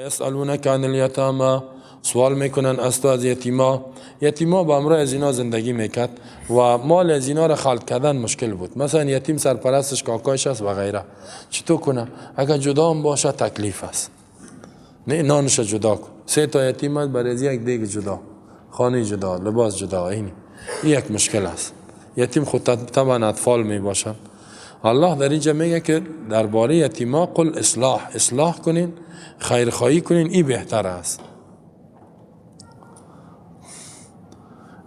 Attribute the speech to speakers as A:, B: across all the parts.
A: یسألونک عن الیتاما، سوال میکنن از تو از یتیما. یتیما با امرای از اینا زندگی میکرد و مال از اینا را خلط کردن مشکل بود. مثلا یتیم سرپرستش کاکایش است و غیره، چطور کنه؟ اگر جدا هم باشه تکلیف است، نه نانش جدا کن. سه تا یتیم است، برای یک دیگ جدا، خانه جدا، لباس جدا، این یک مشکل است. یتیم خود طبعا اطفال می باشن. الله در اینجا میگه که درباره یتیما قل اصلاح، اصلاح کنین، خیرخواهی کنین، این بهتر است.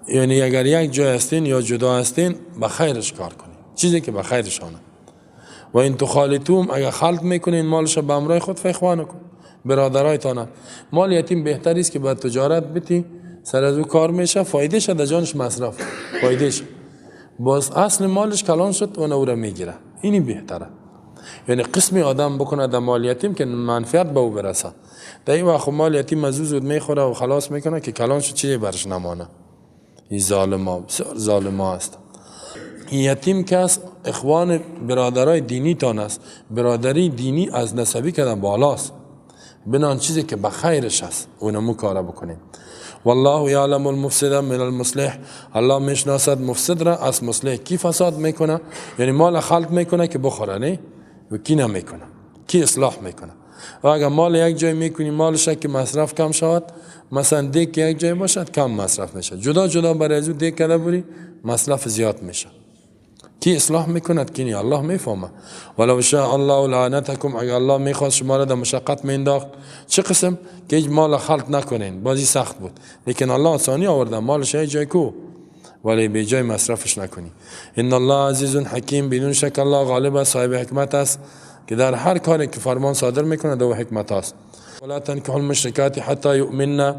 A: یعنی اگر یک جای هستین یا جدا هستین، به خیرش کار کنین، چیزی که به خیرشانه. و این تخالطوم، اگر خلط میکنین مالش به امرای خود، فاخوانکم، برادرایتانه. مال یتیم بهتر است که به تجارت بتی، سر از او کار میشه، فایده در جانش مصرف، فایده باز اصل مالش کلان شد و او را میگیره، اینی بهتره. یعنی قسمی آدم بکنه در مال یتیم که منفعت به او برسه. در این وقت مال یتیم از او زود میخوره و خلاص میکنه که کلان شد چیزی برش نمانه. این ظالما بسیار ظالما است. این یتیم که است اخوان برادرای دینی تان است. برادری دینی از نسبی کردن بالاست، بنان چیزی که به خیرش است اونمو کاره بکنیم. والله یعلم المفسد من المصلح، الله میشناسد مفسد را از مصلح. کی فساد میکنه؟ یعنی مال خلط میکنه که بخوره، نه؟ و کی نمیکنه، کی اصلاح میکنه. و اگر مال یک جای میکنی، مالش که مصرف کم شود، مثلا دیگ یک جای باشد کم مصرف میشه، جدا جدا برای از او دیگ کرده بری مصرف زیاد میشه. کی اصلاح میکند کی نه، الله میفهمه. ولو شاء الله لعنتکم، اگر الله میخواست شما را در مشقت مینداخت. چه قسم که هیچ مال خلط نکنین، بازی سخت بود، لیکن الله آسانی آورده، مالش یک جای کو ولی به جای مصرفش نکنی. ان الله عزیز حکیم، بدون شک الله غالب است، صاحب حکمت است که در هر کاری که فرمان صادر میکنه دو حکمت است. ولا تنكحوا المشركات حتى يؤمن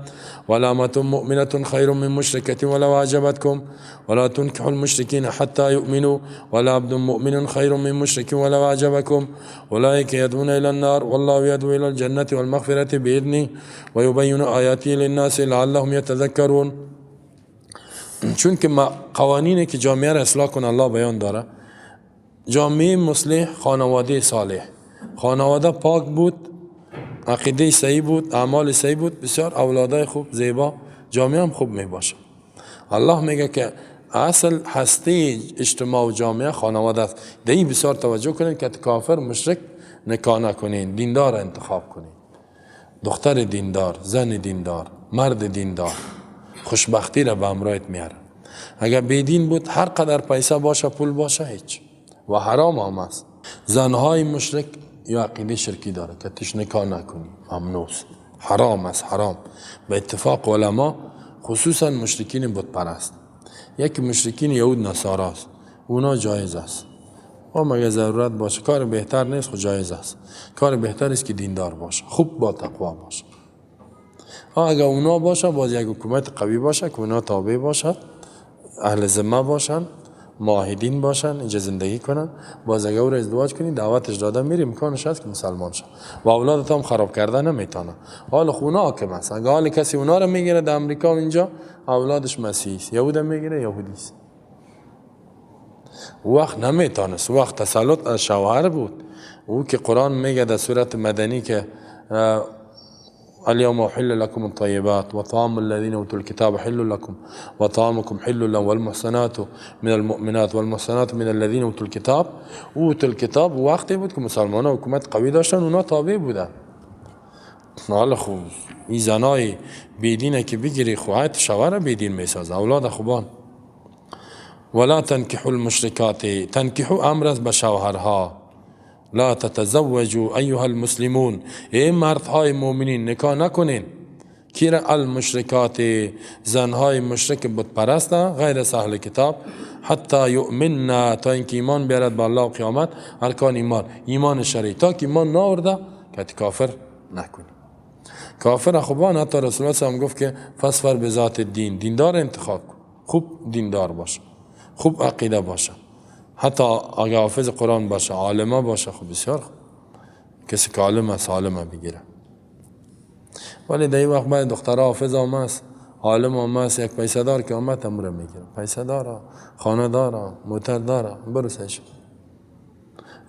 A: ولا أمة مؤمنة خير من مشركة ولو أعجبتكم ولا تنكحوا المشركين حتى يؤمنوا ولا عبد مؤمن خير من مشرك ولو أعجبكم أولئك يدعون إلى النار والله يدعو إلى الجنة والمغفرة بإذنه ويبين آياته للناس لعلهم يتذكرون. چون که ما قوانینی که جامعه را اصلاح کنه الله بیان داره. جامعه مصلح، خانواده صالح، خانواده پاک بود، عقیده صحیح بود، اعمال صحیح بود، بسیار اولادای خوب زیبا، جامعه هم خوب می باشه. الله میگه که اصل هسته اجتماع و جامعه خانواده است. در این بسیار توجه کنید که کافر مشرک نکاح نکنین، دیندار انتخاب کنین، دختر دیندار، زن دیندار، مرد دیندار، خوشبختی را به امرایت میاره. اگر بیدین بود، هر قدر پیسه باشه، پول باشه، هیچ و حرام هم است. زنهای مشرک یا عقیده شرکی داره که تش نکاح نکنی، ممنوع است، حرام است، حرام به اتفاق علما، خصوصا مشرکین بت پرست. یکی مشرکین یهود نصارا است، اونا جایز است و مگه ضرورت باشه، کار بهتر نیست، خود جایز است. کار بهتر است که دیندار باشه، خوب با تقوا باشه. اگر اونا باشه، باز یک حکومت قوی باشه که اونا تابع باشه، اهل ذمه باشن، معاهدین باشن، اینجا زندگی کنن، باز اگر او را ازدواج کنی، دعوتش داده میری، امکانش هست که مسلمان شه و اولادت هم خراب کرده نمیتونه. حال خونه حاکم است. اگر حال کسی اونا رو میگیره در امریکا و اینجا، اولادش مسیحی است، یهود میگیره، یهودی است. وقت نمیتونست، وقت تسلط از شوهر بود. او که قرآن میگه در سورت مدنی که اليوم أحل لكم الطيبات وطعام الذين أوتوا الكتاب حل لكم وطعامكم حل لهم والمحصنات من المؤمنات والمحصنات من الذين أوتوا الكتاب. اوتوا الكتاب وقتی بود که مسلمان ها حکومت قوی داشتن، اونا تابع بودن. حالا خب این زنای بیدینه که بگیری، خواهد شوهر بیدین میسازه، اولاد خوبان. ولا تنكحوا المشركات، تنكحوا امر است به شوهرها. لا تتزوجوا ایها المسلمون، ای مردهای مؤمنین نکاح نکنین کی را؟ المشرکات، زنهای مشرک بت پرست، غیر از اهل کتاب، حتی یؤمن، تا اینکه ایمان بیارد به الله و قیامت، ارکان ایمان، ایمان شرعی. تا که ایمان نآورده که کافر نکنی. کافر خوبان، حتی رسول الله هم گفت که فاظفر بذات الدین، دیندار انتخاب کن، خوب دیندار باشه، خوب عقیده باشه، حتی اگه حافظ قرآن باشه، عالمه باشه، خوب بسیار خوب. کسی که عالم است، عالمه بگیره. ولی در این وقت باید دخترها حافظ هم است، عالم هم است، یک پیسه دار که آمد هم رو میگیره. پیسه داره، خانه داره، موتر داره، برو سیش.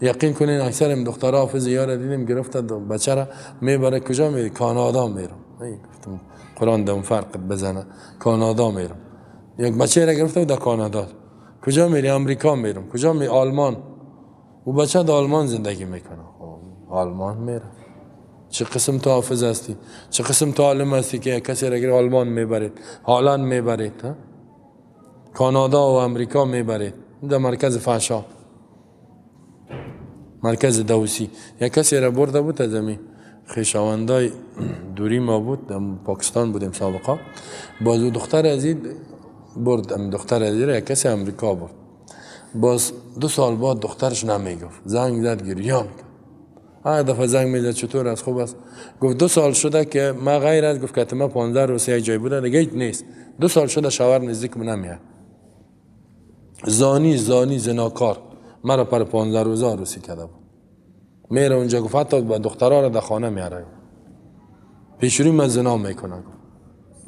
A: یقین کنین اکثر دخترها حافظ یار دیدیم گرفته بچه را میبره کجا میره؟ کانادا میرم. گفتم قرآن دم فرق بزنه، کانادا میرم. یک بچه را گرفته در کانادا. کجا میری؟ امریکا میرم. کجا می؟ آلمان. او بچه در آلمان زندگی میکنه. آلمان میره. چه قسم تو حافظ هستی؟ چه قسم تو عالم هستی که کسی را گیر آلمان میبرید، هالند میبرید، کانادا و امریکا میبرید، در مرکز فحشا، مرکز دوسی. یک کسی را برده بود از می خویشاوندای دوری ما بود، در پاکستان بودیم سابقا. باز دختر ازی برد، دختر ازی را یک کسی امریکا برد. باز 2 سال بعد دخترش نمیگفت، زنگ زد گریان کرد. هر دفعه زنگ میزد چطور است، خوب است؟ گفت 2 سال شده که ما غیر از، گفت که ما 15 روز یک جای بوده دیگه هیچ نیست. 2 سال شده شوهر نزدیک من نمیاد. زانی زانی زناکار مرا پر 15 روزه عروسی کرده بود. میره اونجا گفت حتی با دخترها را در خانه میاره، پیشروی من زنا میکنه.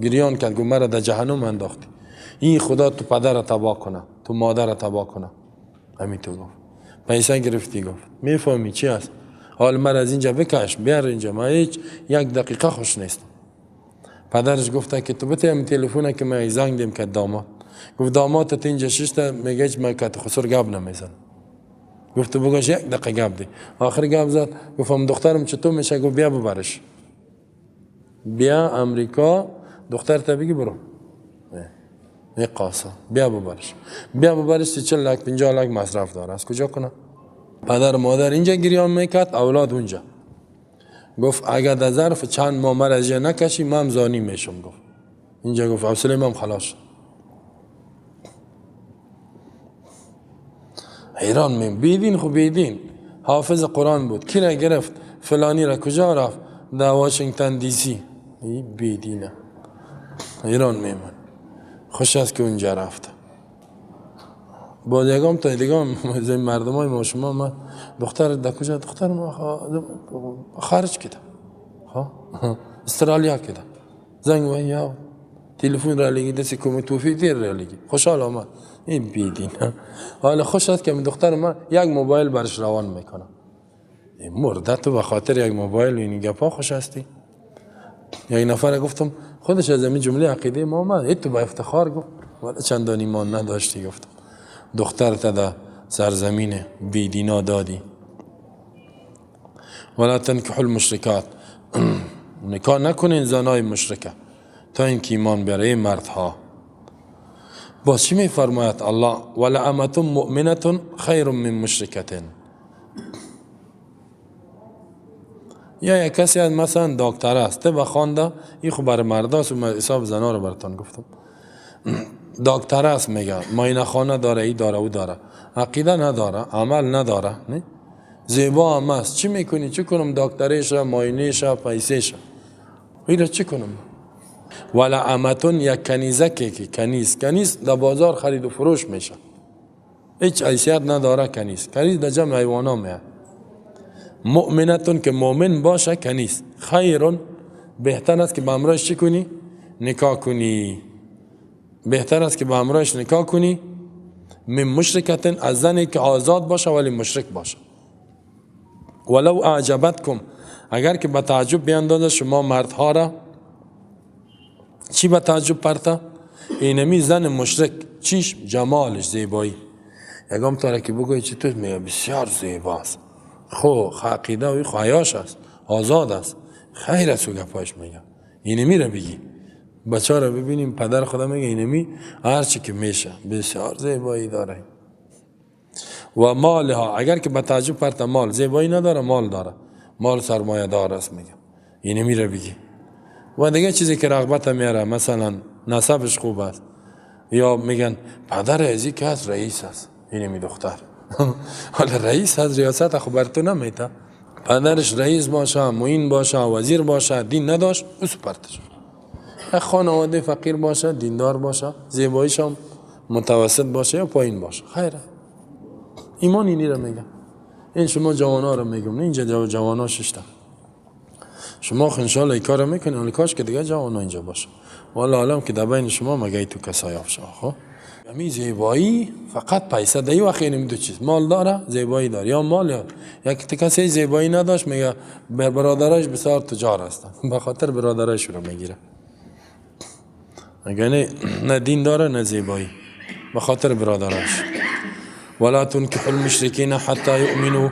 A: گریان کرد گفت مرا در جهنم انداختی، این خدا تو پدر را تباه کنه، تو مادر را تباه کنه. همین تو گفت پیسه گرفتی، گفت میفهمی چی است؟ حال مرا از اینجا بکش بیار اینجا، من هیچ یک دقیقه خوش نیستم. پدرش گفته که تو بته هم تلفن که من زنگ دیم که داماد. گفت داماد تو اینجا ششته میگه من که خسر گپ نمیزن. گفت بگوش یک دقیقه گپ دی. آخر گپ زد. گفتم دخترم چطور میشه؟ گفت بیا ببرش، بیا امریکا دختر تا بگی برو یک قاسه، بیا ببرش، بیا ببرش. 40 لک 50 لک مصرف داره، از کجا کنه؟ پدر مادر اینجا گریان میکرد، اولاد اونجا. گفت اگر در ظرف چند ماه مرا از نکشی من زانی میشم. گفت اینجا گفت حوصله من خلاص شد. حیران میم بیدین. خب بیدین حافظ قرآن بود، کی را گرفت؟ فلانی را. کجا رفت؟ در واشنگتن دی سی. بیدینه. حیران میمون. خوش است که اونجا رفت. با دیگام تا دیگام از مردم های ما شما ما دختر در کجا؟ دختر ما خارج کده، استرالیا کده. زنگ و یا تلفن را لگی دستی کمی توفی دیر را لگی. خوشحال آمد. این بیدین. حالا خوش است که دختر ما یک موبایل برش روان میکنه. این مرده تو به خاطر یک موبایل و این گپا خوش هستی؟ یک نفر گفتم خودش از این جمله عقیده ما آمد، تو با افتخار گفت ولی چندان ایمان نداشتی. گفتم دختر تا در سرزمین بیدینا دادی. ولا تنکحوا المشرکات، نکاح نکنین زنای مشرکه تا اینکه ایمان بیاره مردها. باز چی میفرماید الله؟ ولامة مؤمنة خیر من مشرکة. یا یک کسی از مثلا دکتر است، طب خوانده، این خب برای مرداست و من حساب زنا رو براتون گفتم. دکتر است میگه ماینه خانه داره، ای داره، او داره، عقیده نداره، عمل نداره، نه؟ زیبا هم است. چی میکنی؟ چی کنم؟ دکتریش، ماینهش، پیسهش، اینا چی کنم؟ ولا امتون، یک کنیزه که کنیز، کنیز در بازار خرید و فروش میشه، هیچ حیثیت نداره کنیز، کنیز در جمع حیوانا میاد. مؤمنتون که مؤمن باشه کنیز، خیرون بهتر است که به همراهش چی کنی؟ نکاح کنی. بهتر است که به همراهش نکاح کنی من مشرکتن، از زنی که آزاد باشه ولی مشرک باشه. ولو اعجبتکم، اگر که به تعجب بیاندازه شما مردها را. چی به تعجب پرتا؟ اینمی زن مشرک چیش؟ جمالش، زیبایی. یکم تاره که بگوی چی تو میگه بسیار زیباست، خو عقیده و خیاش است، آزاد است، خیر است و گپاش میگه. اینمی را بگی بچه را ببینیم، پدر خدا میگه اینمی هرچی که میشه بسیار زیبایی داره. و مالها، اگر که به تعجب پرتا مال، زیبایی نداره مال داره، مال سرمایه دار است، میگه اینمی را بگی. و دیگه چیزی که رغبت میاره، مثلا نسبش خوب است، یا میگن پدر ازی که هست رئیس است، اینمی دختر حالا رئیس هست ریاست خب بر تو نمیته، پدرش رئیس باشه، معین باشه، وزیر باشه، دین نداشت، او سپرتش. خانواده فقیر باشه، دیندار باشه، زیباییش هم متوسط باشه یا پایین باشه، خیره. ایمان اینی رو میگه. این شما جوانا رو میگم، نه اینجا جوانا ششته. شما انشالله این کارو میکنین، ولی کاش که دیگه جوانا اینجا باشه. والا عالم که در بین شما مگه تو کسای آب شما. خب امی زیبایی فقط پیسه دی و خیلی دو چیز، مال داره زیبایی داره، یا مال یا یک کسی زیبایی نداشت میگه برادرش بسیار تجار هستن، به خاطر برادرش رو میگیره. اگه نه دین داره نه زیبایی، به خاطر برادرش. ولا تنكحوا المشركين حتى يؤمنوا.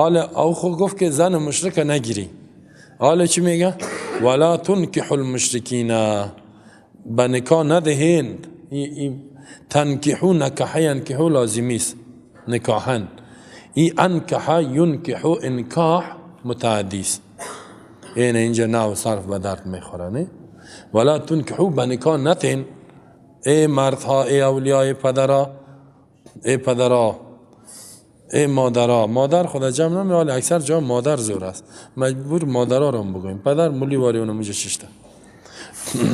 A: آل او خو گفت که زن مشرک نگیری. آل چی میگه؟ ولا تنكحوا المشركين، به نکاح ندهین. تنکحو نکح ینکحو لازمی است، نکاحن. ای انکح ینکحو انکاح متعدی است، این اینجا نحو صرف به درد میخوره. نه ولا تنکحو به نکاح نتین ای مردها، ای اولیای پدرا، ای پدرا، ای مادرا. مادر خدا جمع نمی، ولی اکثر جا مادر زور است، مجبور مادرا رو بگویم. پدر مولی واری اونم اونجا ششته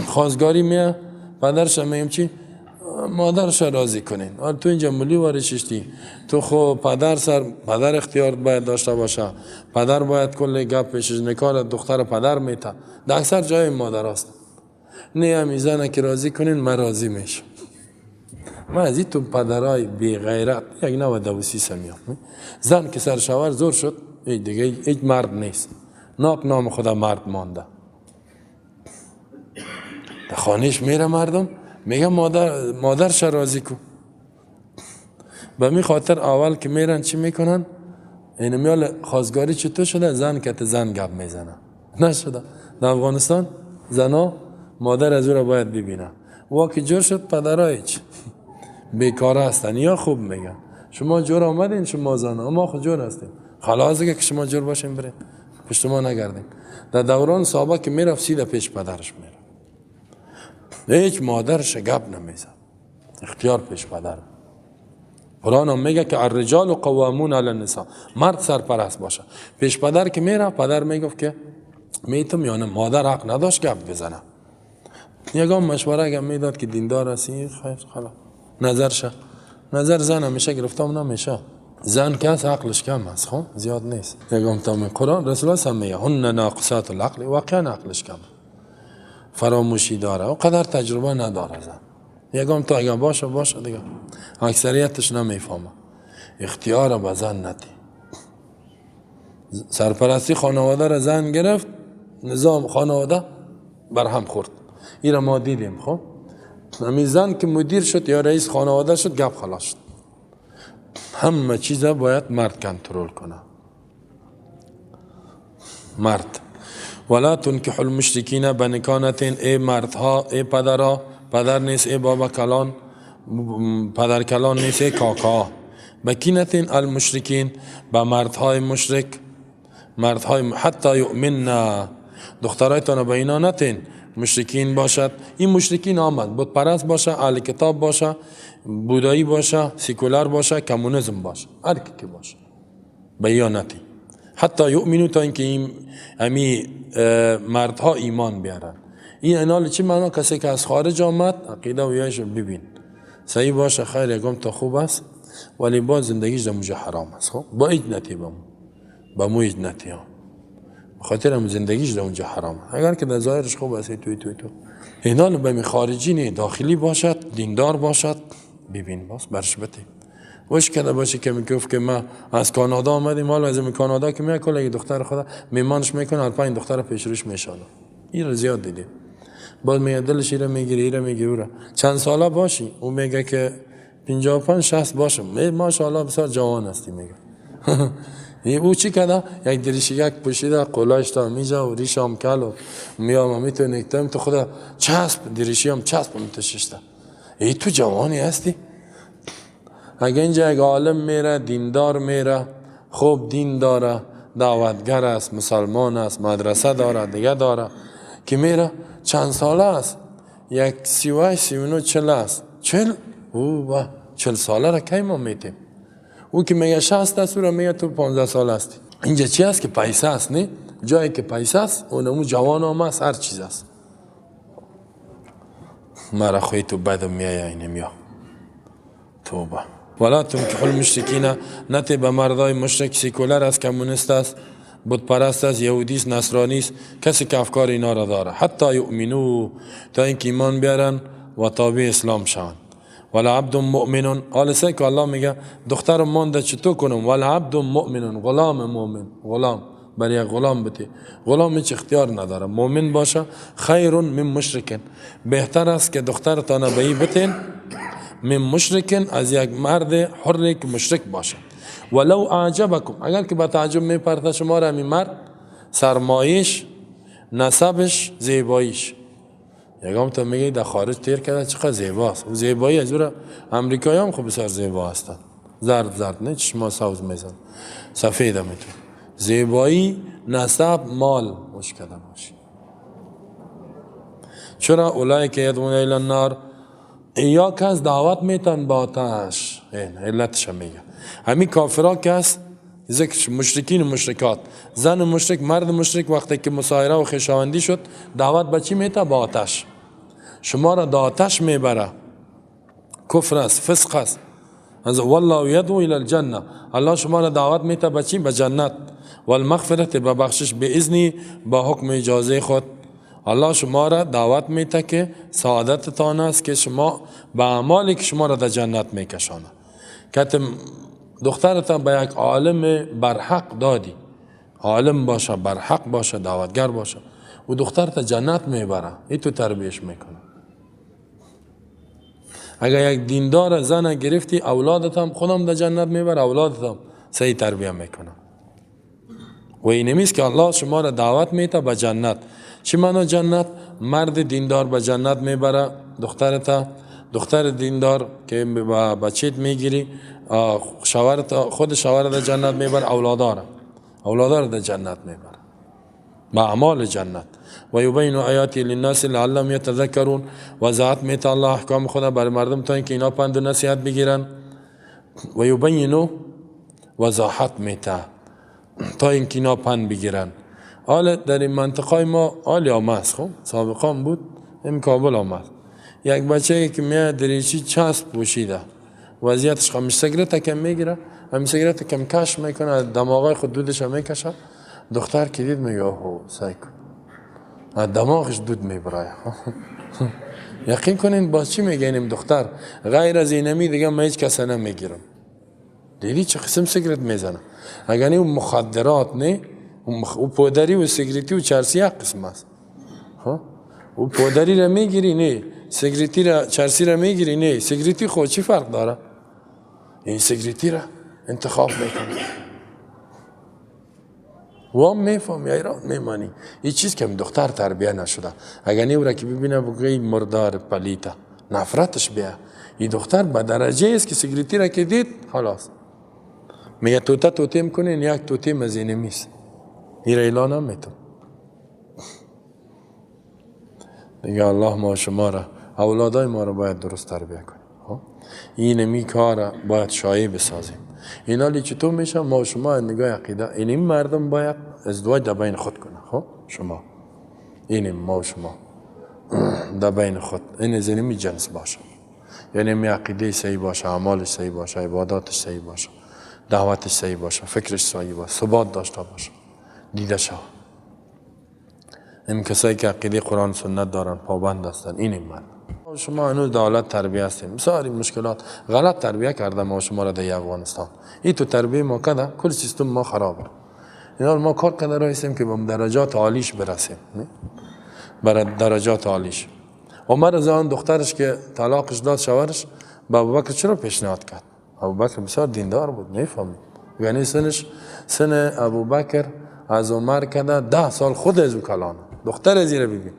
A: خواستگاری میه، پدرش میگم چی؟ مادرش راضی کنین. آره تو اینجا مولی واری ششتی، تو خو پدر سر پدر اختیار باید داشته باشه، پدر باید کل گپ پیشش نکار دختر پدر میته. در اکثر جای مادر است. نه همی زنه که راضی کنین من راضی میشم. من از این تو پدرای بی غیرت یک نوع دوسی سمیام. زن که سر شوهر زور شد دیگه هیچ مرد نیست، ناک نام خدا مرد مانده. در خانهش میره مردم میگه مادرش راضی کو. به می خاطر اول که میرن چی میکنن؟ اینو میال خواستگاری چطور شده؟ زن که زن گپ میزنه نشده. در افغانستان زنا مادر از او را باید ببینه. وا که جور شد پدرای چی بیکاره هستن یا خوب میگن شما جور آمدین، شما زن ما خود جور هستیم، خلاص که شما جور باشین برین پشت ما نگردین. در دوران صحابه که میرفت سیده پیش پدرش میره، هیچ مادرش گپ نمیزد، اختیار پیش پدر. قرآن هم میگه که الرجال قوامون علی النساء، مرد سرپرست باشه. پیش پدر که میره پدر میگفت که میتم یا نه، مادر حق نداشت گپ بزنه. یگام مشوره اگه میداد که دیندار هستی خیر خلاص نظر شه، نظر زن همیشه گرفتم نمیشه. زن کس عقلش کم است، خب زیاد نیست. یگام تا قرآن رسول الله میگه هن ناقصات العقل، واقعا عقلش کم، فراموشی داره و قدر تجربه نداره زن. یگام تا اگه باشه باشه دیگه، اکثریتش نمیفهمه. اختیار به زن ندی. سرپرستی خانواده را زن گرفت، نظام خانواده برهم خورد. این را ما دیدیم. خب همین زن که مدیر شد یا رئیس خانواده شد گپ خلاص شد. همه چیز باید مرد کنترل کنه، مرد. ولا تنكحوا المشركين به نکاح نتین ای مردها، ای پدرها، پدر نیست ای بابا کلان، پدر کلان نیست ای کاکا. به کی نتین؟ المشرکین، به مردهای مشرک، مردهای حتی یؤمن. دخترایتان به اینا نتین، مشرکین باشد. این مشرکین آمد بت پرست باشه، اهل کتاب باشه، بودایی باشه، سیکولار باشه، کمونیسم باشه، هر کی که باشه به اینا نتین. حتی یؤمنو، تا اینکه این امی مردها ایمان بیارن. این انال چی معنا؟ کسی که از خارج آمد عقیده و یایش ببین صحیح باشه خیر یکم تا خوب است، ولی باز زندگیش در موجه حرام است. خب با هیچ نتی با مو هیچ نتی ها، خاطر هم زندگیش در اونجا حرام. اگر که در ظاهرش خوب است توی توی تو اینال به می خارجی نه، داخلی باشد، دیندار باشد، ببین باز برش بده. وش کده باشه که میگفت که ما از کانادا آمدیم، حالا از کانادا که میاد کل دختر خدا میمانش میکنه، هر پنج دختر پیش روش میشانه. این رو زیاد دیدیم. باز میگه دلش ایره میگیره، ایره میگیره. چند ساله باشی؟ او میگه که 55 60 باشم. ماشاءالله بسیار جوان هستی میگه. او چی کرده؟ یک دریشیک پوشیده، قلاش تا میجا و ریشام کل و میام میتو نکتم تو خدا چسب دریشی هم چسب میتششته. ای تو جوانی هستی؟ اگه اینجا یک عالم میره، دیندار میره، خوب دین داره، دعوتگر است، مسلمان است، مدرسه داره، دیگه داره، که میره چند ساله است؟ یک 38 39 40 است. 40؟ او با 40 ساله را کی ما میتیم؟ او که میگه 60 است، او را میگه تو 15 ساله هستی. اینجا چی است که پیسه است، نه؟ جایی که پیسه است اونمو جوان هم است، هر چیز است. مرا خوی تو بدم میایه اینم یا توبه. ولا تنكحوا المشركين، نتی به مردای مشرک، سیکولر است، کمونیست است، بت پرست است، یهودی است، نصرانی است، کسی که افکار اینا را داره. حتی یؤمنو، تا اینکه ایمان بیارن و تابع اسلام شوند. ولعبد مؤمن، حال سه که الله میگه دخترم مانده چطور کنم؟ ولعبد مؤمن، غلام مؤمن، غلام برای یک غلام بتی، غلام هیچ اختیار نداره، مؤمن باشه خیر من مشرکن، بهتر است که دخترتان به ای بتین من مشرکن، از یک مرد حر که مشرک باشه. ولو اعجبکم، اگر که با تعجب میپرته شما را همین مرد، سرمایش، نسبش، زیباییش، یکم تا میگه در خارج تیر کرده چقدر زیباست، و زیبایی از او امریکایی هم خب بسیار زیبا هستن، زرد زرد نه چشما سبز میزن، سفید هم میتون، زیبایی، نسب، مال مشکل باشه. چرا؟ اولئک یدعون الی النار، یا کس دعوت میتن با آتش، این علتش میگه همین کافرا کس ذکر مشرکین و مشرکات، زن مشرک، مرد مشرک، وقتی که مصاهره و خویشاوندی شد دعوت به چی میته؟ با آتش. شما را به آتش میبره، کفر است، فسق است. از والله یدعو الی الجنه، الله شما را دعوت میته به چی؟ به جنت والمغفرت، به بخشش، به اذنی، با حکم اجازه خود. الله شما را دعوت میته که سعادتتان است که شما به اعمالی که شما را در جنت میکشانه. که دخترتان به یک عالم برحق دادی، عالم باشه، برحق باشه، دعوتگر باشه، و دخترت جنت میبره، ای تو تربیش میکنه. اگر یک دیندار زن گرفتی، اولادت هم خودم در جنت میبره، اولادت هم صحیح تربیه میکنه. و این نیست که الله شما را دعوت میته به جنت. چی معنا جنت؟ مرد دیندار به جنت میبره دخترت، دختر دیندار که بچیت میگیری، شوهرت، خود شوهر در جنت میبره، اولادار در جنت میبره با اعمال جنت. و یبین آیاتی للناس لعلهم یتذکرون، وضاحت میته الله احکام خدا برای مردم تا اینکه اینا پند و نصیحت بگیرن. و یبین وضاحت میته تا اینکه اینا پند بگیرن. حالا در این منطقه ما حالی آمد، خب سابقا هم بود، این کابل آمد، یک بچه که میاد دریچی چسب پوشیده، وضعیتش خب سیگرت کم میگیره، همین سیگرت کم کش میکنه، دماغای خود دودش هم میکشه. دختر که دید میگه اوه سعی کن، از دماغش دود میبرای. یقین کنین باز چی میگه دختر؟ غیر از اینمی دیگه من هیچ کس نمیگیرم. دیدی چه قسم سیگرت میزنه؟ اگر نه مخدرات نه، او پودری و سیگرتی و چرسی یک قسم است. خب او پودری را میگیری نه، سیگرتی را چرسی را میگیری نه، سیگرتی خود چی فرق داره؟ این سیگرتی را انتخاب میکنه. و هم میفهمی ایران میمانی این چیز که دختر تربیه نشده. اگر نه را که ببینه بگه مردار پلیته، نفرتش بیا. این دختر به درجه است که سیگرتی را که دید خلاص میگه توته توتیم کنین، یک توتیم از این نیست، این را اعلان هم میتون دیگه. الله ما شما را، اولادای ما را باید درست تربیه کنیم. این می کار باید شایع بسازیم. اینا لی چطور میشه؟ ما شما نگاه عقیده این مردم باید ازدواج در بین خود کنه. خب شما این ما شما در بین خود این از می جنس باشه، یعنی می عقیده صحیح باشه، اعمالش صحیح باشه، عباداتش صحیح باشه، دعوتش صحیح باشه، فکرش صحیح باشه، ثبات داشته باشه، دیده شود. این کسایی که عقیده قرآن سنت دارن پابند هستن، این مرد. شما هنوز دولت تربیه هستیم، بسیاری مشکلات غلط تربیه کرده ما شما را در افغانستان. این تو تربیه ما کده، کل سیستم ما خرابه. اینا ما کار کرده رایستیم که به درجات عالیش برسیم، برای درجات عالیش. عمر از آن دخترش که طلاقش داد شوهرش، به ابوبکر چرا پیشنهاد کرد؟ ابوبکر بسیار دیندار بود، میفهمید. یعنی سنش سن ابوبکر از عمر کرده 10 سال خود از او کلانه. دختر از ایره ببین،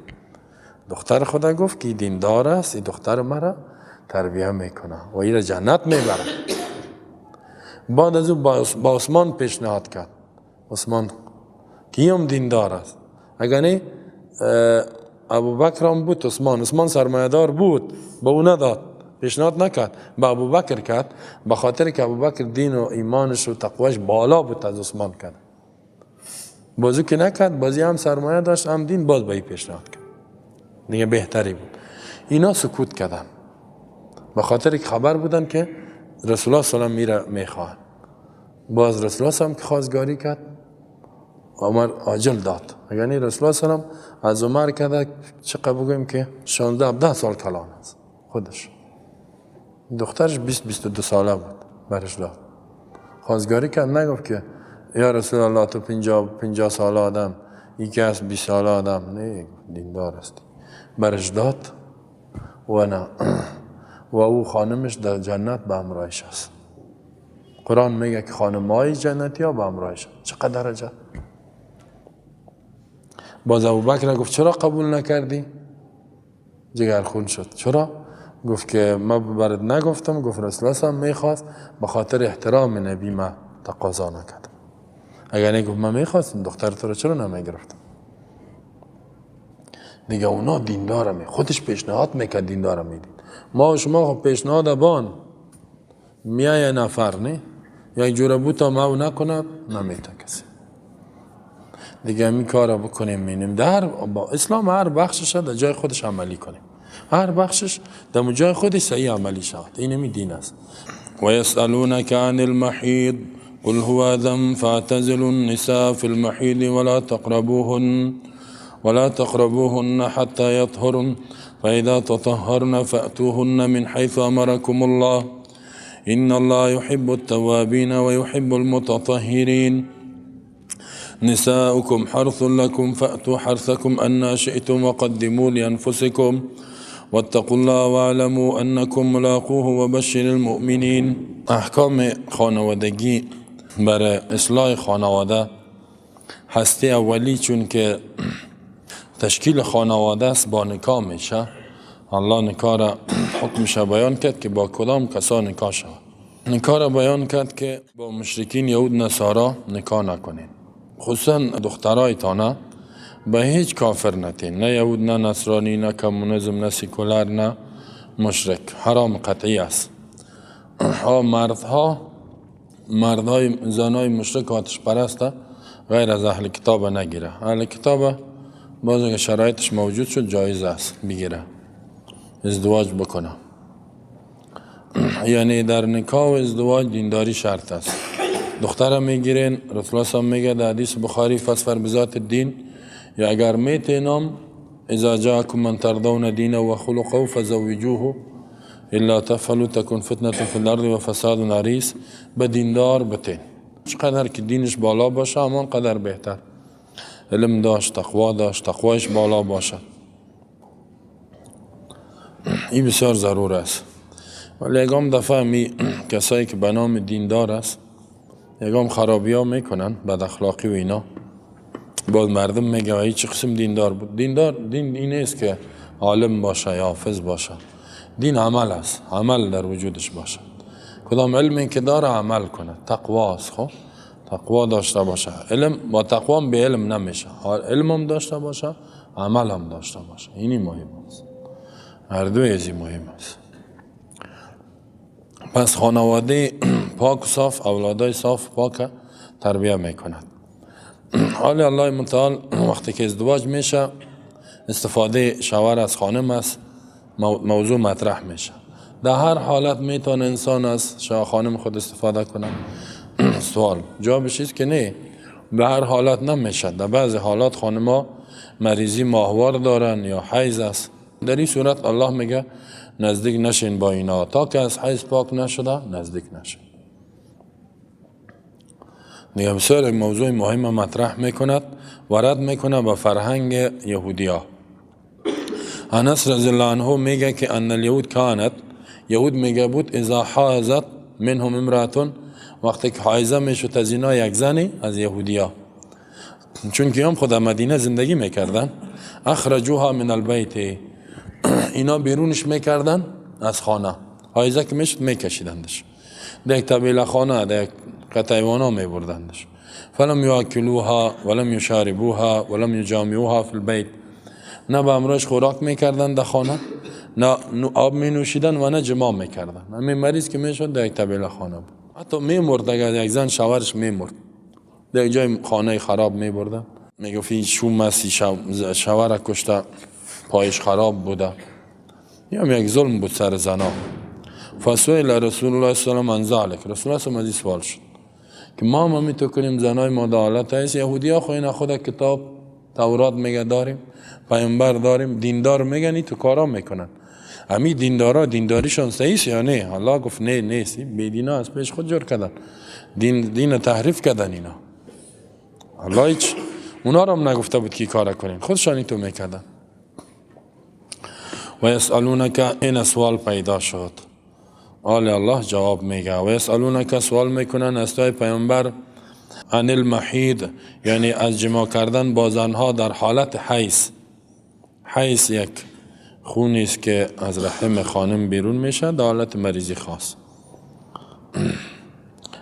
A: دختر خدا گفت که دیندار است، این دختر مرا تربیه میکنه و ایره جنت میبره. بعد از او با عثمان پیشنهاد کرد، عثمان که هم دیندار است. اگر نه ابوبکر هم بود، عثمان سرمایه‌دار بود، به او نداد، پیشنهاد نکرد، به ابوبکر کرد، به خاطر که ابوبکر دین و ایمانش و تقواش بالا بود از عثمان کرد. بازو که نکرد، بازی هم سرمایه داشت هم دین، باز به این پیشنهاد کرد دیگه، بهتری بود. اینا سکوت کردن به خاطر که خبر بودن که رسول الله صلی الله علیه و آله میره میخواهن. باز رسول الله صلی که خواستگاری کرد، عمر عاجل داد. یعنی رسول الله صلی الله علیه و از عمر کرده چقدر بگویم که 16 17 سال کلان است خودش. دخترش 20-22 ساله بود، برش داد. خواستگاری کرد، نگفت که یا رسول الله تو 50 ساله آدم، یکی از 20 ساله آدم، نه، دیندار است. برش داد و نه و او خانمش در جنت به همراهش است. قرآن میگه که خانمای جنتی ها به همراهش. چقدر درجه؟ باز ابوبکر گفت چرا قبول نکردی؟ جگرخون شد. چرا؟ گفت که ما برات نگفتم. گفت رسول الله میخواست، به خاطر احترام نبی ما تقاضا نکردم. اگر نگفت من میخواستم دختر تو رو چرا نمیگرفتم؟ دیگه اونا دیندار می خودش پیشنهاد میکرد، دیندار میدید. ما و شما خب پیشنهاد بان میای نفر نه یا جوره بود تا ما نکنه نمیته کسی. دیگه این کارا بکنیم مینیم در با اسلام هر بخشش در جای خودش عملی کنیم، هر بخشش در جای خودش صحیح عملی شود. این می دین است. و یسألونک عن المحیض قل هو اذى فاعتزلوا النساء في المحيض ولا تقربوهن حتى يطهرن فإذا تطهرن فأتوهن من حيث أمركم الله إن الله يحب التوابين ويحب المتطهرين. نساؤكم حرث لكم فأتوا حرثكم أنى شئتم وقدموا لأنفسكم واتقوا الله واعلموا أنكم ملاقوه وبشر المؤمنين. احکام خانوادگی برای اصلاح خانواده هسته اولی، چون که تشکیل خانواده است با نکاح میشه. الله نکاح را حکمش بیان کرد که با کدام کسا نکاح شود. نکاح را بیان کرد که با مشرکین یهود نصارا نکاح نکنین، خصوصا دخترای تانه به هیچ کافر نتین، نه یهود نه نصرانی نه کمونیسم نه سیکولر نه مشرک، حرام قطعی است. ها مردهای زنای مشرک آتش پرسته غیر از اهل کتاب نگیره. اهل کتاب باز اگه شرایطش موجود شد جایز است بگیره، ازدواج بکنه. یعنی در نکاح و ازدواج دینداری شرط است. دختر میگیرین، رسول الله میگه در حدیث بخاری فاظفر بذات الدین، یا اگر میتینم اذا جاءکم من ترضون دینه و خلقه فزوجوه الا تفعلوا تكن فتنة فی الارض و فساد عریض. به دیندار بتین، چقدر که دینش بالا باشه همان قدر بهتر. علم داشت، تقوا داشت، تقوایش بالا باشه، این بسیار ضرور است. ولی یکم دفعه می کسایی که به نام دیندار است یکم خرابی ها میکنن، بد اخلاقی و اینا، باز مردم میگه ای چه قسم دیندار بود. دیندار دین این نیست که عالم باشه یا حافظ باشه، دین عمل است، عمل در وجودش باشه. کدام علمی که داره عمل کنه، تقوا است. خب تقوا داشته باشه، علم با تقوا به علم نمیشه، علم هم داشته باشه عمل هم داشته باشه، اینی مهم است، هر دوی از این مهم است. پس خانواده پاک و صاف، اولادای صاف پاک تربیه میکند. حال الله متعال وقتی که ازدواج میشه استفاده شوهر از خانم است، موضوع مطرح میشه. در هر حالت میتونه انسان از خانم خود استفاده کنه؟ سوال جوابش است که نه، به هر حالت نمیشه. در بعضی حالات خانم‌ها مریضی ماهوار دارن یا حیض است، در این صورت الله میگه نزدیک نشین با اینا تا که از حیض پاک نشده، نزدیک نشین. دیگه بسیار موضوع مهم مطرح میکند و رد میکنه به فرهنگ یهودی ها. انس رضی الله عنه میگه که ان الیهود کانت، یهود میگه بود اذا حازت منهم امرأة، وقتی که حایزه میشد از اینا یک زنی از یهودی ها، چون که هم خود مدینه زندگی میکردن، اخرجوها من البیت، اینا بیرونش میکردن از خانه، حایزه که میشد میکشیدندش در یک طبیله خانه، در یک قطعیوانا میبردندش. فلم یاکلوها ولم یشاربوها ولم یجامعوها فی البیت، نه به امراش خوراک میکردن در خانه، نه آب می نوشیدن و نه جماع میکردن. همین مریض که میشد در یک طبیله خانه بود، حتی میمرد. اگر یک زن شوهرش میمرد در یک جای خانه خراب میبردن، میگفت این شوم است، شوهر کشته، پایش خراب بوده. یا یک ظلم بود سر زنا. فسئل رسول الله صلی الله علیه و آله عن ذلک، رسول الله صلی الله علیه و سوال شد که ما هم میتو کنیم زنای ما در حالت هست. یهودی ها خو اینا خود کتاب تورات میگه داریم، پیامبر داریم، دیندار میگن، این تو کارا میکنن. امی دیندارا دینداریشان صحیح یا نه؟ الله گفت نه نیست، بیدینا از پیش خود جور کردن، دین تحریف کردن اینا. الله هیچ اونا را هم نگفته بود که کار کنین، خودشان تو میکردن. و یسالونک، این سوال پیدا شد، آل الله جواب میگه. و یسالونک، سوال میکنن از توی پیامبر، عن المحید، یعنی از جماع کردن با زنها در حالت حیض. حیض یک خونی است که از رحم خانم بیرون میشه در حالت مریضی خاص.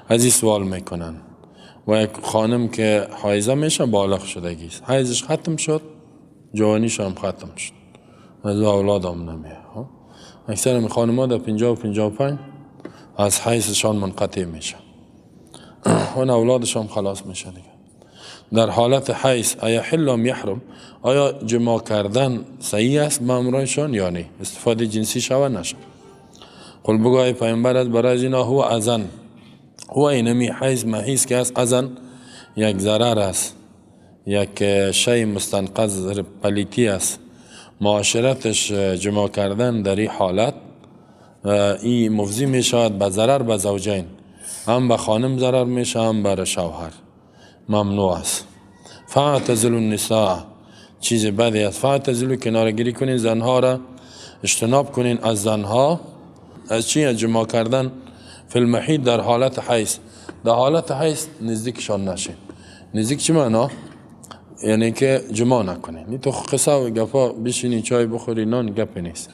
A: از این سوال میکنن. و یک خانم که حایزه میشه بالغ شدگی است، حیضش ختم شد، جوانیش هم ختم شد، از اولاد هم نمیه. اکثر خانم ها در 50 و 55 از حیضشان منقطع میشه، اون اولادش هم خلاص میشه دیگه. در حالت حیض آیا حل ام یحرم، آیا جماع کردن صحیح است با امرایشان یا نه، استفاده جنسی شوه نشه؟ قل بگو ای پیامبر از برای اینا هو اذن، هو اینمی حیض محیض که است، اذن یک ضرر است، یک شی مستنقض پلیتی است. معاشرتش جماع کردن در این حالت این مفضی می شود به ضرر به زوجین، هم به خانم ضرر میشه هم بر شوهر، ممنوع است. فاعتزلوا النساء، چیز بدی است. فاعتزلوا، کنارگیری کنین زنها را، اجتناب کنین از زنها. از چی؟ از جماع کردن فی المحیض، در حالت حیض. در حالت حیض نزدیکشان نشین. نزدیک چی معنا؟ یعنی که جماع نکنین. نی تو قصه و گپا بشینی چای بخوری نان گپی نیست.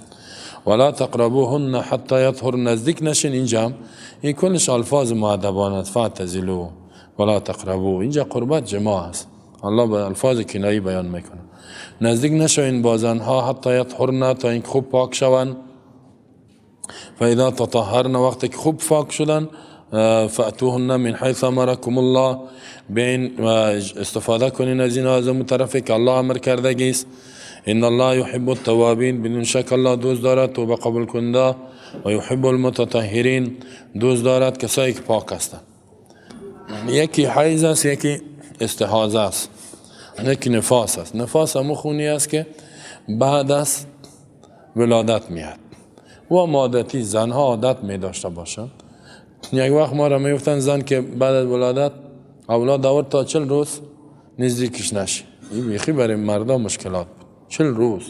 A: ولا تقربوهن حتی یطهر، نزدیک نشین. اینجا هم این کلش الفاظ مؤدبانه است. فاعتزلوا ولا تقربوا، اینجا قربت جماع است. الله به الفاظ کنایی بیان میکنه. نزدیک نشوین با زنها حتی یطهرن، تا اینکه خوب پاک شوند. فاذا تطهرن، وقتی که خوب پاک شدن، فاتوهن من حیث امرکم الله، بین استفاده کنین از اینا از اون طرفی که الله امر کرده است. ان الله یحب التوابین، بدون شک الله دوست دارد توبه قبول کننده، و یحب المتطهرین، دوست دارد کسایی که پاک هستند. یکی حیض است، یکی استحاضه است، یکی نفاس است. نفاس همون خونی است که بعد از ولادت میاد و عادتی زنها عادت می داشته باشند. یک وقت ما را میگفتن زن که بعد از ولادت اولاد آورد تا 40 روز نزدیکش نشه. این بیخی برای مردا مشکلات بود. 40 روز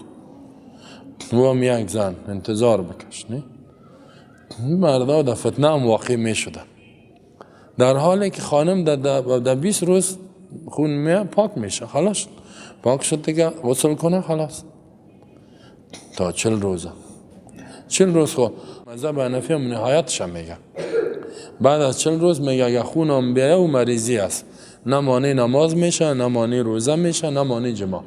A: و هم یک زن انتظار بکش، نه؟ مردا در فتنه هم واقع می شدن، در حالی که خانم در 20 روز خون می پاک میشه، خلاص پاک شد دیگه، غسل کنه خلاص. تا 40 روزه، 40 روز. خو مذهب حنفی هم نهایتش هم میگه بعد از 40 روز میگه اگه خون هم بیایه و مریضی است، نه مانع نماز میشه، نه مانع روزه میشه، نه مانع جماع.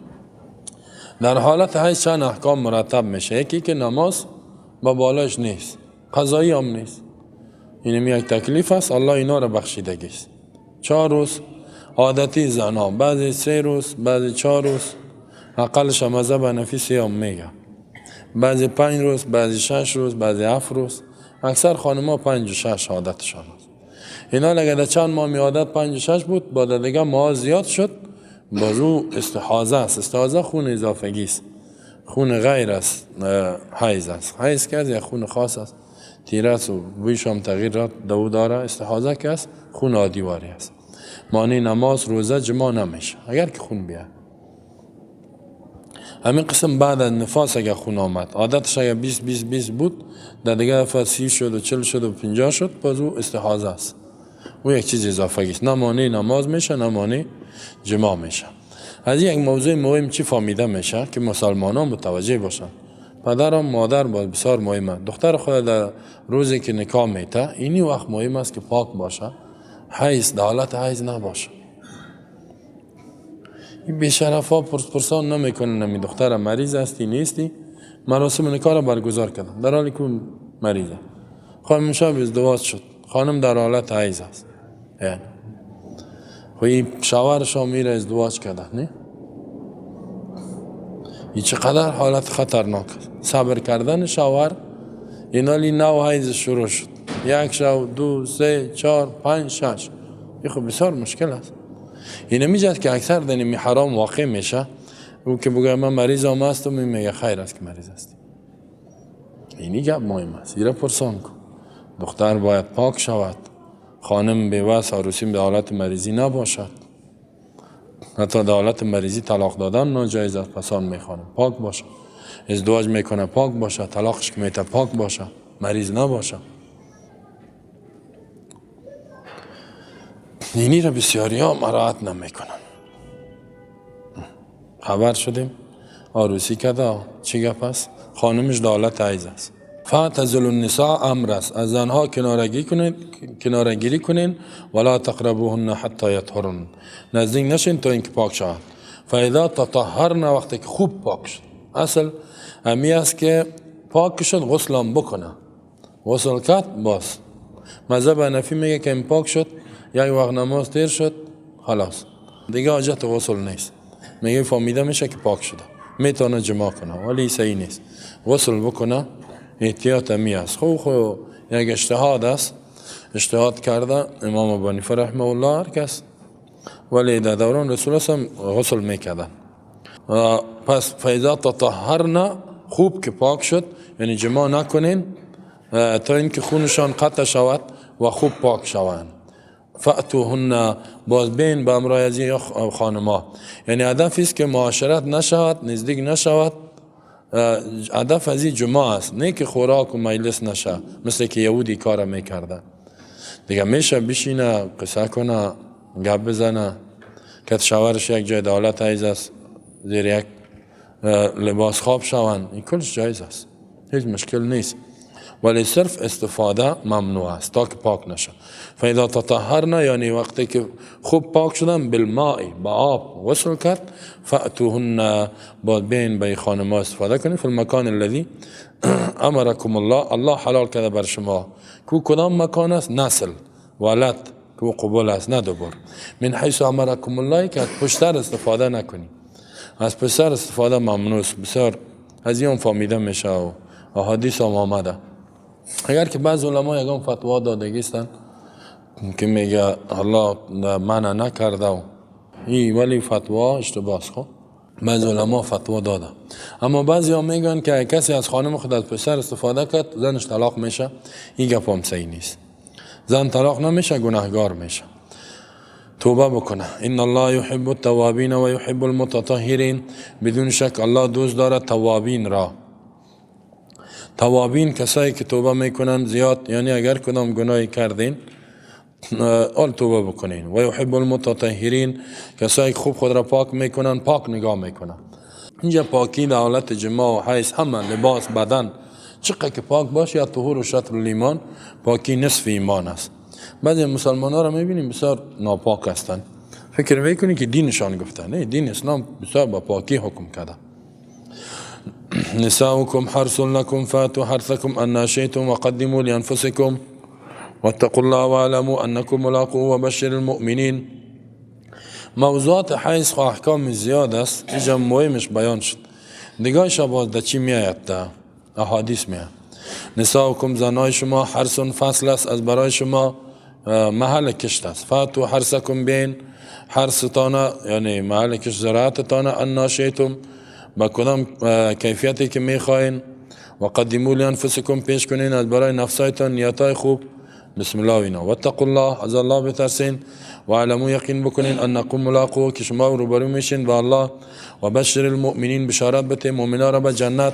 A: در حالت حیض چند احکام مرتب میشه. یکی که نماز با بالاش نیست، قضایی هم نیست، اینم یک تکلیف است، الله اینا رو بخشیدگی است. 4 روز عادتی زنها، بعضی 3 روز، بعضی 4 روز، اقلش مذهب حنفی 3 هم میگه، بعضی 5 روز، بعضی 6 روز، بعضی 7 روز. اکثر خانم‌ها 5 و 6 عادتشان است. اینا اگر در چند ماه می عادت 5 و 6 بود، بعد دیگه ماه زیاد شد، باز او استحاضه است. استحاضه خون اضافگی است، خون غیر است حیض است. حیض که از یک خون خاص است، تیره است و بویش هم تغییر دو داره. استحاضه که است خون عادی واری است، مانع نماز، روزه، جماع نمیشه اگر که خون بیاد. همین قسم بعد از نفاس اگر خون آمد، عادتش اگر 20 20 20 بود، در دیگه دفعه 30 شد و 40 شد و 50 شد، باز او استحاضه است. او یک چیز اضافه است، نه مانع نماز میشه، نه مانع جماع میشه. از یک موضوع مهم چی فهمیده میشه که مسلمانان متوجه باشن. پدر و مادر باز بسیار مهمه. دختر خود در روزی که نکاح میته، اینی وقت مهم است که پاک باشه، حیض در حالت حیض نباشه. این بی‌شرف ها پرسان نمیکنن، نمی دختر مریض هستی نیستی، مراسم نکاح را برگزار کردن در حالی که مریضه. خانم شب ازدواج شد، خانم در حالت حیض است، یعنی خب این شوهرش هم میره ازدواج کرده، نه؟ این چقدر حالت خطرناک است. صبر کردن شوهر، اینالی نو حیض شروع شد، 1 شو 2 3 4 5 6، این خب بسیار مشکل است. اینه میجد که اکثر در این حرام واقع میشه. او که بگه من مریض هم هستم، این میگه خیر است که مریض هستی. اینی گپ مهم است، ایره پرسان کن. دختر باید پاک شود، خانم بیوس عروسی به حالت مریضی نباشد، حتی در حالت مریضی طلاق دادن ناجایز است. پسان میخوانم پاک باشه، ازدواج میکنه پاک باشه، طلاقش که میته پاک باشه، مریض نباشه. اینی را بسیاری ها مراعات نمیکنن. خبر شدیم عروسی کرده، چی گپ است؟ خانمش در حالت حیض است. فاعتزلوا النساء امر است، از زنها کنارگیری کنین، ولا تقربوهن حتی یطهرن، نزدیک نشین تا اینکه پاک شوند. فاذا تطهرن، وقتی که خوب پاک شد، اصل امی است که پاک شد غسل هم بکنه، غسل کرد باز. مذهب حنفی میگه که این پاک شد، یک وقت نماز تیر شد، خلاص دیگه حاجت غسل نیست، میگه فهمیده میشه که پاک شده، میتونه جماع کنه، ولی صحیح نیست، غسل بکنه، احتیاط می است. خو یک اجتهاد است، اجتهاد کرده امام ابو حنیفه رحمه الله هر کس، ولی در دوران رسول الله غسل میکردن. پس فاذا تطهرن، خوب که پاک شد، یعنی جماع نکنین تا اینکه خونشان قطع شود و خوب پاک شوند. فأتوهن، باز بین به امرای از این خانما، یعنی هدف است که معاشرت نشود، نزدیک نشود، هدف از این جماع است، نه که خوراک و مجلس نشه، مثل که یهودی کار میکرده. دیگه میشه بشینه قصه کنه، گپ بزنه، که شوهرش یک جای دولت حیض است، زیر یک لباس خواب شوند، این کلش جایز است، هیچ مشکل نیست، ولی صرف استفاده ممنوع است تا که پاک نشه. فاذا تطهرن، یعنی وقتی که خوب پاک شدن، بالماء، با آب غسل کرد، فأتوهن، باید بین به خانما استفاده کنید، فی المکان الذی امرکم الله، الله حلال کرده بر شما، کو کدام مکان است؟ نسل ولد کو قبول است، نه دوبار. من حیث امرکم الله، که از پشتر استفاده نکنی، از پشتر استفاده ممنوع است. بسیار از این فهمیده میشه و احادیث هم آمده. اگر که بعض علما یگان فتوا دادگی هستند که میگه الله منع نکرده و این، ولی فتوا اشتباه است. خب بعض علما فتوا داده، اما بعضی ها میگن که کسی از خانم خود از پسر استفاده کرد زنش طلاق میشه. این گپ هم صحیح نیست، زن طلاق نمیشه، گناهگار میشه، توبه بکنه. ان الله یحب التوابین و یحب المتطهرین، بدون شک الله دوست داره توابین را. توابین کسایی که توبه میکنن زیاد، یعنی اگر کدام گناهی کردین آل توبه بکنین. و یحب المتطهرین، کسایی که خوب خود را پاک میکنن، پاک نگاه میکنن. اینجا پاکی در حالت جماع و حیض، همه لباس بدن چقدر که پاک باشه، یا طهور و شطر الایمان، پاکی نصف ایمان است. بعضی مسلمان ها را میبینیم بسیار ناپاک هستند، فکر میکنی که دینشان گفته، نه، دین اسلام بسیار با پاکی حکم کرده. نساؤكم حرث لكم فاتوا حرثكم أنى شئتم وقدموا لأنفسكم واتقوا الله واعلموا أنكم ملاقوه وبشر المؤمنین. موضوعات حیض خو احکام زیاد است، اینجا مهمش بیان شد. دیگه باز در چی میآید؟ در احادیث میآید. نساؤکم، زنای شما، حرث فصل است، از برای شما محل کشت است. فاتوا حرثکم، بین حرثتان، یعنی محل کشت زراعتتان، أنى شئتم، با کدام کیفیتی که میخواین. و قدموا لانفسکم، پیش کنین از برای نفسایتان نیتای خوب، بسم الله و اینا. واتقوا الله، از الله بترسین. و اعلموا، یقین بکنین، انکم ملاقوه، که شما روبرو میشین با الله. و بشر المؤمنین، بشارت بده مؤمنا را به جنت.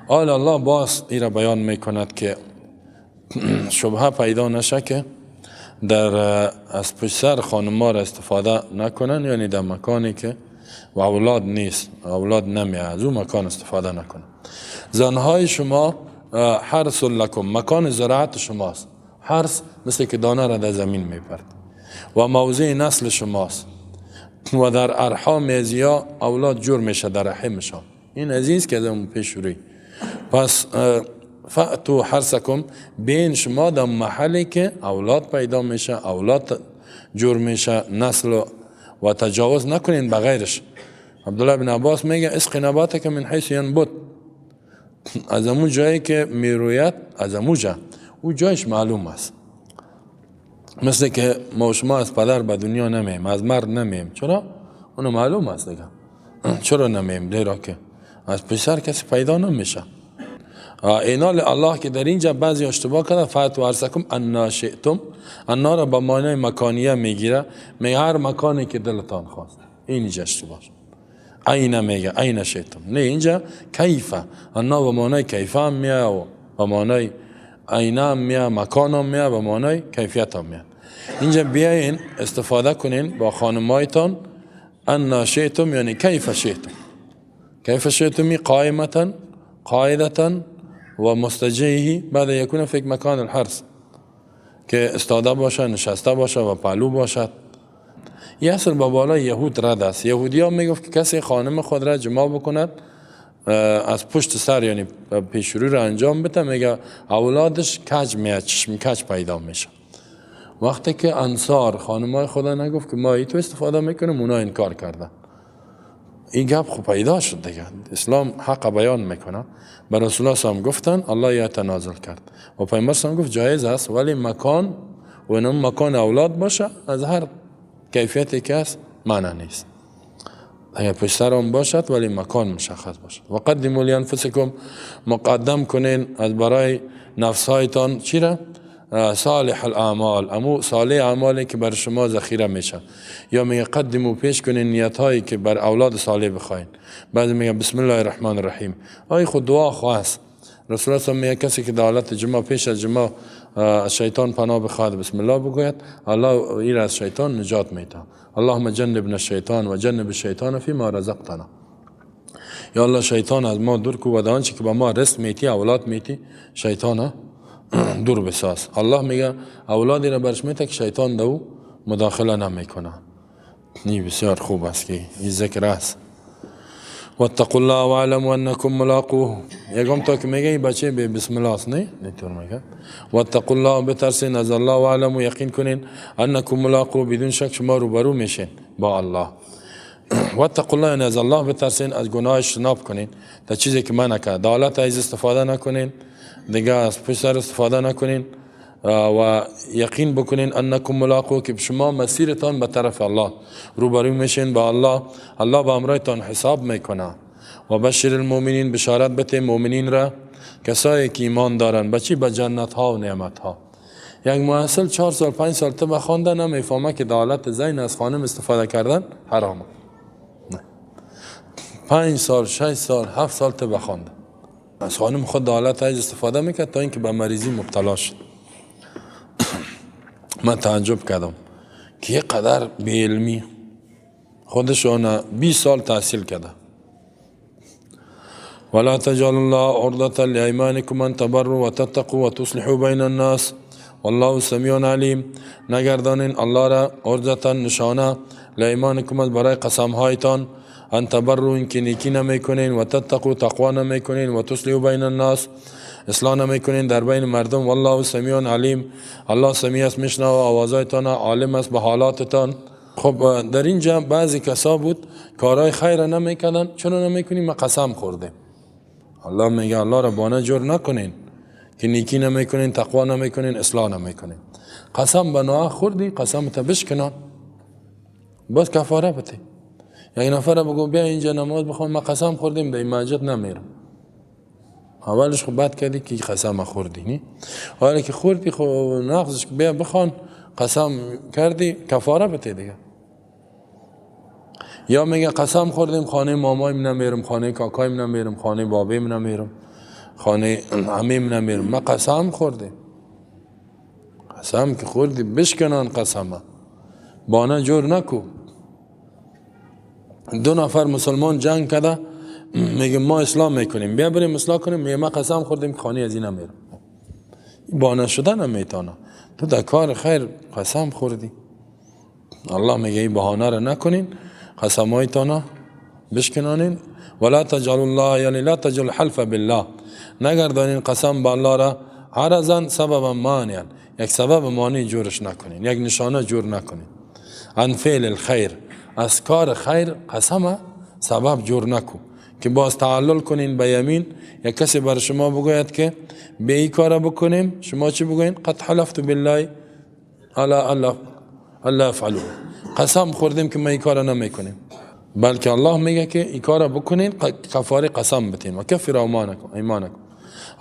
A: آل الله باز ای را بیان میکند که شبهه پیدا نشه که در از پشت سر خانم‌ها را استفاده نکنن، یعنی در مکانی که و اولاد نیست، اولاد نمیاد، از اون مکان استفاده نکنن. زنهای شما حرث لکم، مکان زراعت شماست. حرث مثل که دانه را در زمین میپرد و موضع نسل شماست و در ارحام ازیا اولاد جور میشه در رحمشان. این عزیز که از پیش روی. پس فأتوا حرثکم، بین شما در محلی که اولاد پیدا میشه، اولاد جور میشه، نسل و تجاوز نکنین بغیرش. عبدالله بن عباس میگه اسق نباتک من حیث ینبت، از امو جایی که میروید، از امو جا، او جایش معلوم است. مثل که ما شما از پدر به دنیا نمیم، از مرد نمیم، چرا؟ اونو معلوم است دیگه. چرا نمیم؟ دیرا که از پسر کسی پیدا نمیشه. اینال الله که در اینجا بعضی اشتباه کرده، فأتوا حرثکم انا شئتم، انا را به معنای مکانیه میگیره، میگه هر مکانی که دلتان خواست. این اینجا اشتباه شد. عین میگه عین شئتم، نه اینجا کیفه. انا به معنای کیفه هم میه و به معنای عین هم میه، مکان هم میه، به معنای کیفیت هم میه. اینجا بیاین استفاده کنین با خانمایتان انا شئتم، یعنی کیف شئتم. کیف شئتم قائمة قاعدة و مستجیه بعد یکون فی مکان الحرث، که استاده باشه، نشسته باشه و پهلو باشد. یه اصل با بالای یهود رد است. یهودی ها میگفت که کسی خانم خود را جماع بکند از پشت سر، یعنی پیشروی را انجام بده، میگه اولادش کج میاد، چشم کج پیدا میشه. وقتی که انصار خانمای خدا نگفت که ما ای تو استفاده میکنیم، اونا انکار کردن. این گپ خب پیدا شد دیگه. اسلام حق بیان میکنه. به رسول الله هم گفتن، الله یا تنازل کرد و پیامبر هم گفت جایز است، ولی مکان و اینم مکان اولاد باشه، از هر کیفیتی که است معنی نیست. اگر پشت سر هم باشد ولی مکان مشخص باشد. و قدموا لانفسکم، مقدم کنین از برای نفسهایتان چی را؟ صالح الاعمال، امو صالح اعمالی که بر شما ذخیره میشه. یا میگه قدمو پیش کنین نیت هایی که بر اولاد صالح بخواین. بعد میگه بسم الله الرحمن الرحیم، آی خود دعا خواست. رسول الله میگه کسی که در حالت جماع پیش از جماع از شیطان پناه بخواد، بسم الله بگوید، الله ای را از شیطان نجات میده. اللهم جنبنا الشیطان و جنب الشیطان فيما رزقتنا. یا الله شیطان از ما دور کو و آنچه که به ما رزق میتی، اولاد میتی، شیطان دور بساز. الله میگه اولادی را برش میته که شیطان دو مداخله نمیکنه. این بسیار خوب است که این ذکر است. واتقوا الله واعلموا انکم ملاقوه. یکم تا که میگه این بچه به بسم الله است، نه اینطور میگه. واتقوا الله، بترسین از الله، واعلموا یقین کنین، انکم ملاقوه، بدون شک شما روبرو میشین با الله. واتقوا الله یعنی از الله بترسین، از گناه اجتناب کنین، تا چیزی که منع کرد دولت از استفاده نکنین، دیگه از پشت سر استفاده نکنین و یقین بکنین انکم ملاقو، که شما مسیرتان به طرف الله، روبرو میشین با الله، الله به امرایتان حساب میکنه. و بشر المؤمنین، بشارت بده مؤمنین را، کسایی که ایمان دارن به چی؟ به جنت ها و نعمت ها. یک محصل 4 سال 5 سال طب خوانده نمیفهمه که دولت زین از خانم استفاده کردن حرامه. 5 سال 6 سال 7 سال طب خوانده، از خانم خود دولت از استفاده میکرد تا اینکه به مریضی مبتلا شد. من تعجب کردم که یه قدر بی علمی، خودشون 20 سال تحصیل کرده. ولا تجعلوا الله عرضة لأيمانكم أن تبروا وتتقوا وتصلحوا بين الناس والله سمیع علیم. نگردانین الله را عرضة نشانه، لأیمانکم از برای قسم هایتان، ان تبروا این که نیکی نمیکنین، و تتقوا تقوا نمیکنین، و تصلحوا بین الناس اصلاح نمیکنین در بین مردم. والله سمیع علیم، الله سمیع است، میشنوه آوازهایتان، عالم است به حالاتتان. خب در اینجا بعضی کسا بود کارهای خیر نمیکردن، چون نمیکنیم ما قسم خوردیم. الله میگه الله را بانه جور نکنین که نیکی نمیکنین، تقوا نمیکنین، اصلاح نمیکنین. قسم به ناحق خوردی، قسم تا بشکنان، باز کفاره بده. یک نفر بگو بیا اینجا نماز بخون، ما قسم خوردیم در این مسجد نمیرم. اولش خب بد کردی که قسم خوردی، نی؟ حالا که خوردی خب نقضش بیا بخوان، قسم کردی کفاره بده دیگه. یا میگه قسم خوردیم خانه مامایم نمیرم، خانه کاکایم نمیرم، خانه بابیم نمیرم، خانه عمیم نمیرم، ما قسم خوردیم. قسم که خوردی بشکنان قسمه، بانه جور نکو. 2 نفر مسلمان جنگ کرده، میگه ما اسلام میکنیم، بیا بریم اصلاح کنیم، میگه ما قسم خوردیم که خانه از این نمیرم. بانه شدن نمیتونه. تو در کار خیر قسم خوردی، الله میگه این بهانه را نکنین، قسمایتان بشکنانین. ولا تجعلوا الله، یعنی لا تجعلوا الحلف بالله، نگردانین قسم به الله را عرضا سببا مانعا، یک سبب مانع جورش نکنین، یک نشانه جور نکنین. عن فعل الخیر، از کار خیر قسم سبب جور نکو که باز تعلل کنین به یمین. یک کسی بر شما بگوید که به این کار بکنیم، شما چی بگوین؟ قد حلفت بالله علی الله افعلوه، قسم خوردیم که ما این کار نمیکنیم. بلکه الله میگه که این کار بکنین، کفاره قسم بتین. و کفر ایمانکم، ایمانکم.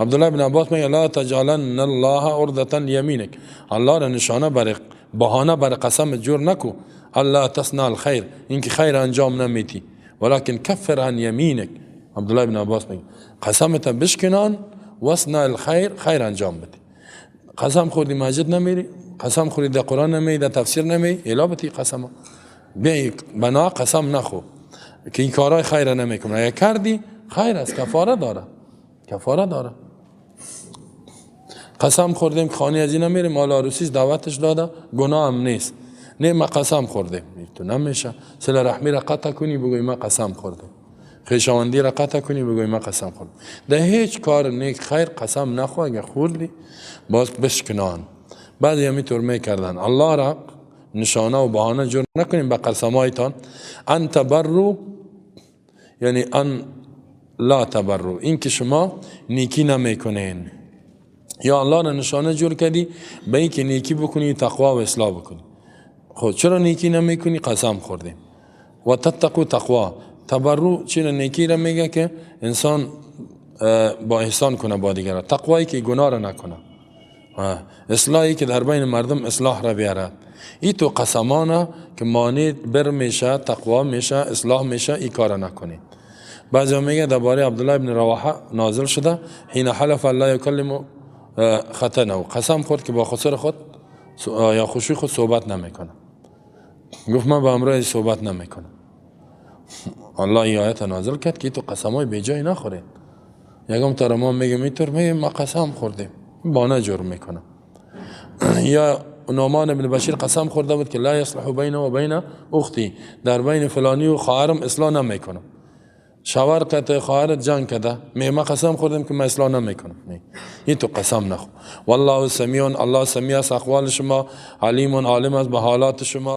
A: عبدالله بن عباس میگه لا تجعلن الله عرضة لیمینک، الله را نشانه بر بهانه بر قسم جور نکو. الله تصنع الخیر، اینکه خیر انجام نمیتی، ولكن کفر عن یمینک. عبدالله بن عباس میگه قسمت بشکنان، وصنع الخیر، خیر انجام بده. قسم خوردی مسجد نمیری، قسم خوردی در قرآن نمیری، در تفسیر نمیری، الا بتی قسم بیا بنا قسم نخو که این کارهای خیر نمیکنه. اگه کردی خیر است، کفاره داره، کفاره داره. قسم خوردیم که خانه از این نمیریم، مال عروسیش دعوتش داده، گناه هم نیست. نه ما قسم خوردیم، تو نمیشه صله رحمی را قطع کنی بگوی ما قسم خوردیم، خویشاوندی را قطع کنی بگوی ما قسم خوردیم. در هیچ کار نیک خیر قسم نخو، اگه خوردی باز بشکنان. بعضی همینطور میکردن. الله را نشانه و بهانه جور نکنیم به قسمایتان. ان تبرو یعنی ان لا تبرو، این که شما نیکی نمیکنین، یا الله را نشانه جور کردی به اینکه نیکی بکنی، تقوا و اصلاح بکنی. خب چرا نیکی نمیکنی؟ قسم خوردیم. و تتقو تقوا، تبرو چرا نیکی را میگه که انسان با احسان کنه با دیگران، تقوایی که گناه را نکنه، اصلاحی که در بین مردم اصلاح را بیاره. ای تو قسمانه که مانع بر میشه، تقوا میشه، اصلاح میشه، ای کار نکنی. بعضی میگه درباره عبدالله ابن رواحه نازل شده، حين حلف لا یکلم ختنه، قسم خورد که با خسر خود یا خوشوی خود صحبت نمیکنه. گفت من با امرای صحبت نمیکنم. الله این آیت نازل کرد که تو قسمای بی جای نخورید. یکم تر ما میگه میتور میگه ما قسم خوردیم، بانه جرم میکنه. یا نعمان ابن بشیر قسم خورده بود که لا یصلح بین و بین اختی، در بین فلانی و خواهرم اصلاح نمیکنم. شوهر کته خواهرت جنگ کده، می ما قسم خوردیم که ما اصلاح نمیکنم. این تو قسم نخور. والله سمیع، الله سمیع است اقوال شما، علیم عالم است به حالات شما.